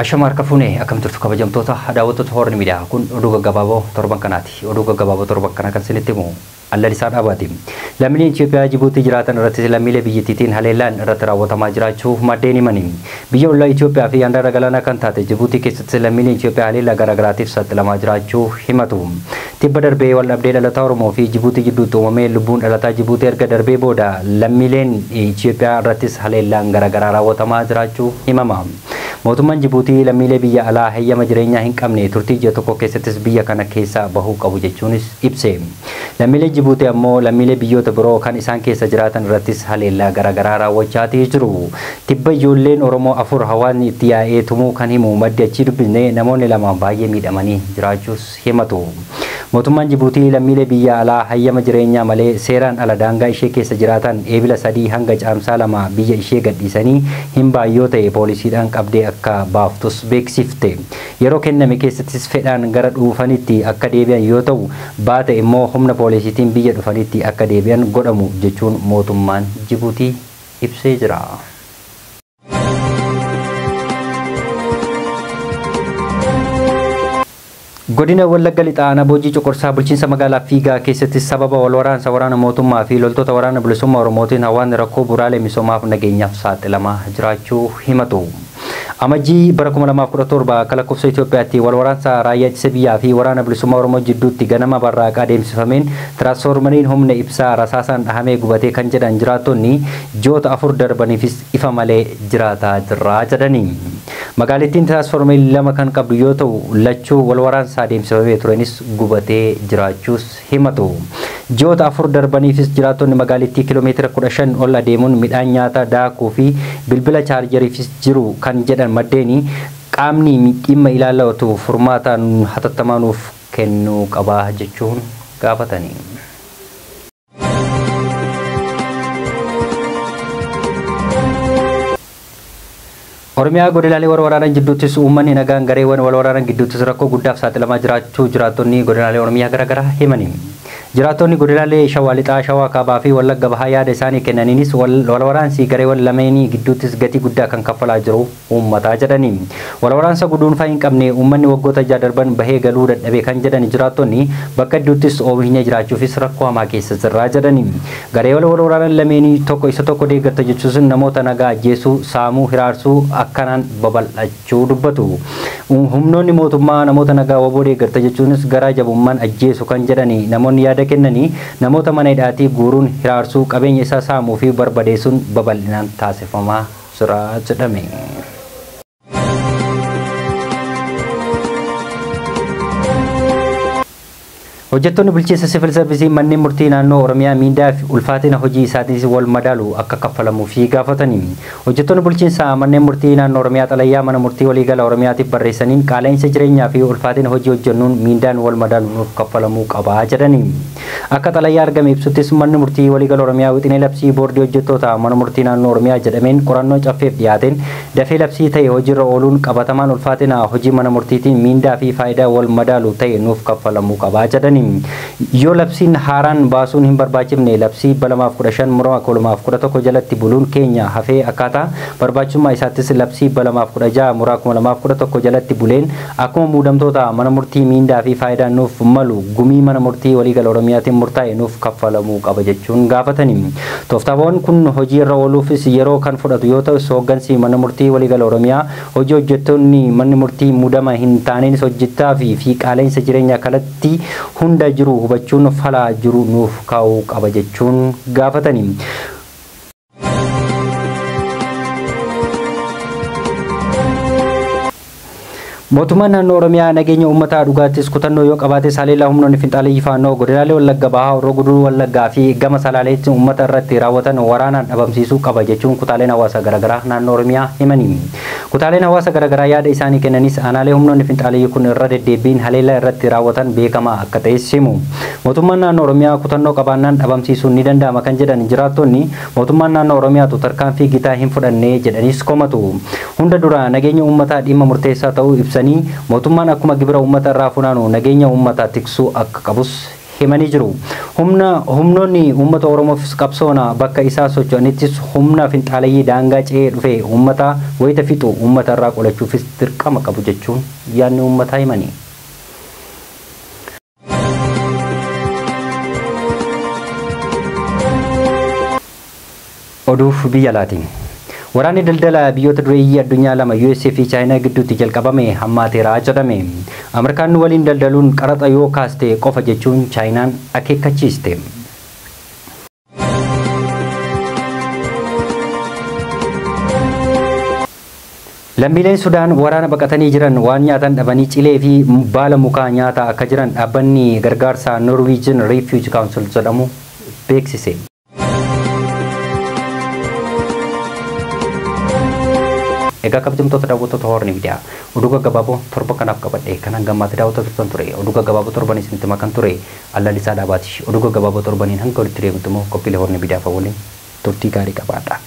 Ashama harka fuunee akkam turtu kabajamtoota daawwattoota Horn Miidiyaa kun oduu gaggabaaboo torban kanaati. Oduu gaggabaaboo torban kanaa kan isinitti himu Allalisaa Dhaabaati. Lammiileen Itoophiyaa Jibuutii jiraatan irratti lammiilee biyyattiitiin haleellaan irratti raawwatamaa jiraachuu maddeen himani. Biyya ollaa Itoophiyaa fi handaara galaanaa kan taate Jibuutii keessatti lammiileen Itoophiyaa haleellaa garaagaraatiif saaxilamaa jiraachuu himatu. Tibba darbee wal dhabdee dhalataa Oromoo fi Jibuutii gidduutti uumamee lubbuun dhalataa Jibuutii erga darbee booda lammiileen Itoophiyaa irrattis haleellaan garaagaraa raawwatamaa jiraachuu himama. Mootummaan Jibuutii lammiilee biyya alaa heeyyama jireenyaa hin qabne turtii ji'a tokko keessattis biyya kana keessaa bahuu qabu jechuunis ibse. Lammiilee Jibuutii ammoo lammiilee biyyoota biroo kan isaan keessa jiraatan irrattis haleellaa garaagaraa raawwachaatii jiru. Tibba ijoolleen Oromoo afur hawaasni itti yaa'ee tumuu kan himu maddi achii dubbisne namoonni lama baay'ee miidhamanii jiraachuus himatu. Mootummaan Jibuutii lammiilee biyya alaa hayyama jireenyaa malee seeraan ala daangaa ishee keessa jiraatan eebila 3 hanga caamsaa 2 biyya ishee gadhiisanii hin baayyoo ta'e poolisiidhaan qabdee akka baaftus beeksifte. Yeroo kenname keessattis fedhaan gara dhuufanitti akka deebi'an yoo ta'u baate immoo humna poolisiitiin biyya dhufanitti akka deebi'an godhamu jechuun mootummaan Jibuutii ibsee jira. Godina Wallagga Lixaa Aanaa Boojii Coqorsaa bulchiinsa magaalaa Fiigaa keessatti sababa wal waraansa waraana mootummaa fi loltoota waraana bilisummaa Oromootiin hawaasni rakkoo bu'uuraalee misoomaaf nageenyaaf saaxilamaa jiraachuu himatu. Amajjii bara 2017 akka lakkoofsa Itoophiyaatti wal waraansa raayyaa ittisa biyyaa fi waraana bilisummaa Oromoo jidduutti ganama barraaqaa adeemsifameen tiraansfoormariin humna ibsaa rasaasaan dhahamee gubatee kan jedhan jiraattonni ji'oota 4 darbaniifis ifa malee jiraataa jirraa jedhani. Magaalittiin tiraansfoormarii 2 kan qabdu yoo ta'u lachuu wal waraansa adeemsifamee turanis gubatee jiraachuus himatu. Ji'oota 4 darbaniifis jiraattonni magaalittii kiiloomeetira 15 ol adeemuun midhaan nyaataa daakuu fi bilbila chaarjeriifis jiru kan jedhan maddeeni qaamni dhimma ilaallatu furmaataan hatattamaa nuuf kennuu qaba jechuun gaafatani. Oromiyaa godinaalee wal waraanan jidduuttis uummanni nagaan gareewwan wal waraanan gidduuttis rakkoo guddaaf saaxilamaa jiraachuu jiraattonni godinaalee Oromiyaa garaagaraa himani. Jiraattonni godinaalee Shawaa Lixaa, Shawaa Kaabaa fi Wallagga Bahaa yaada isaanii kennaniinis wal waraansi gareewwan lameenii gidduuttis gatii guddaa kan kaffalaa jiru uummataa jedhani. Wal waraansa guduunfaa hin qabne uummanni waggoota 6 darban bahee galuu dadhabe kan jedhan jiraattonni bakka hedduuttis oomishni jiraachuufis rakkoo hamaa keessa jirraa jedhani. Gareewwan wal waraanan lameenii tokko isa tokko deeggarta jechuun namoota nagaa ajjeesuu, saamuu, hiraarsuu akkanaan babal'achuu dubbatu. Humnoonni mootummaa namoota nagaa waboo deeggarta jechuunis garaa jabummaan ajjeesu kan jedhani namoonni yaada kennanii namoota mana hidhaatii guuruun hiraarsuu qabeenya isaa saamuu fi barbadeessuun babal'inaan taasifamaa jira jedhame. Hojjettoonni bulchiinsa siviil sarvisii manneen murtii naannoo Oromiyaa miindaa fi ulfaatina hojii isaatiinis wal madaalu akka kaffalamuu fi gaafatani. Hojjettoonni bulchiinsa manneen murtii naannoo Oromiyaa xalayaa mana murtii waliigala Oromiyaatiif barreessaniin qaala'insa jireenyaa fi ulfaatina hojii hojjennuun miindaan wal madaalu nuuf kaffalamuu qaba jedhani. Akka xalayaa argame ibsuttis manni murtii waliigala Oromiyaa wixinee labsii boordii hojjettoota mana murtii naannoo Oromiyaa jedhameen qorannoo caffeef dhiyaateen dafee labsii ta'e hojiirra ooluun qabatamaan ulfaatina hojii mana murtiitiin miindaa fi faayidaa wal madaalu ta'e nuuf kaffalamuu qaba jedhani. Yoo labsiin haaraan baasuun hin barbaachifne labsii 2015 murama 2011 jalatti buluun keenya hafee akkaataa barbaachisummaa isaattis labsii 2016 mura 2011 jalatti buleen akkuma muudamtoota mana murtii miindaa fi faayidaa nuuf malu gumii mana murtii waliigala Oromiyaatiin murtaa'e nuuf kaffalamuu qaba jechuun gaafatani. Tooftaawwan kun hojii irra ooluufis yeroo kan fudhatu yoo ta'u hooggansi mana murtii waliigala Oromiyaa hojii hojjettoonni manni murtii muudama hin taaneenis hojjetaa fi qaala'insa jireenyaa kalatti hunda jiru hubachuun falaa jiru nuuf kaa'uu qaba jechuun gaafatani. Mootummaan naannoo Oromiyaa nageenya uummataa dhugaattis kutannoo yoo qabaate haleellaa humnoonni finxaalii faannoo godinaalee Wallagga Bahaa, Horroo Guduruu Wallaggaa fi gama Salaaleetti uummata irratti raawwatan waraanaan dhabamsiisuu qaba jechuun kutaaleen hawaasaa garaagaraa naannoo Oromiyaa himani. Kutaaleen hawaasa garaagaraa yaada isaanii kennanis aanaalee humnoonni finxaalii kun irra deddeebiin haleellaa irratti raawwatan beekamaa akka ta'es himu. Mootummaan naannoo Oromiyaa kutannoo qabaannaan dhabamsiisuun ni danda'ama kan jedhan jiraattonni mootummaan naannoo Oromiyaatu tarkaanfii gitaa hin fudhanne jedhanis komatu. Hunda dura nageenya uummataa dhimma murteessaa ta'uu ibsanii mootummaan akkuma gibira uummata irraa funaanu nageenya uummataa tiksuu akka qabus himanii jiru. Humna humnoonni uummata Oromoof qabsoona bakka isaa socho'anittis humna finxaaleyyii daangaa ce'ee dhufe uummata wayita fixu uummata irraa qolachuufis dirqama qabu jechuun yaadni uummataa himani. Oduuf biyya alaatiin. Waraanni daldala biyyoota dureeyyii addunyaa lama USA fi Chaayinaa gidduutti jalqabame hammaateera jedhame. Ameerikaan waliin daldaluun qaraxa yoo kaaste qofa jechuun Chaayinaan akeekkachiiste. Lammiileen Sudaan waraana baqatanii jiran waan nyaatan dhabanii cilee fi baala mukaa nyaata akka jiran dhaabbanni gargaarsaa Norwegian Refugee Council jedhamu beeksise. Egaa kabajamtoota daawwattoota Hoorni Miidiyaa, oduu gaggabaaboo torba kanaaf qabadhe kan hanga ammaatti daawwattoota turtan ture. Oduu gaggabaaboo torban isinitti himaa kan ture Allalisaa Dhaabaati. Oduu gaggabaaboo torbaniin hanga walitti deebitu immoo qophiilee Hoorni Miidiyaa fa'a waliin turtii gaarii qabaadha.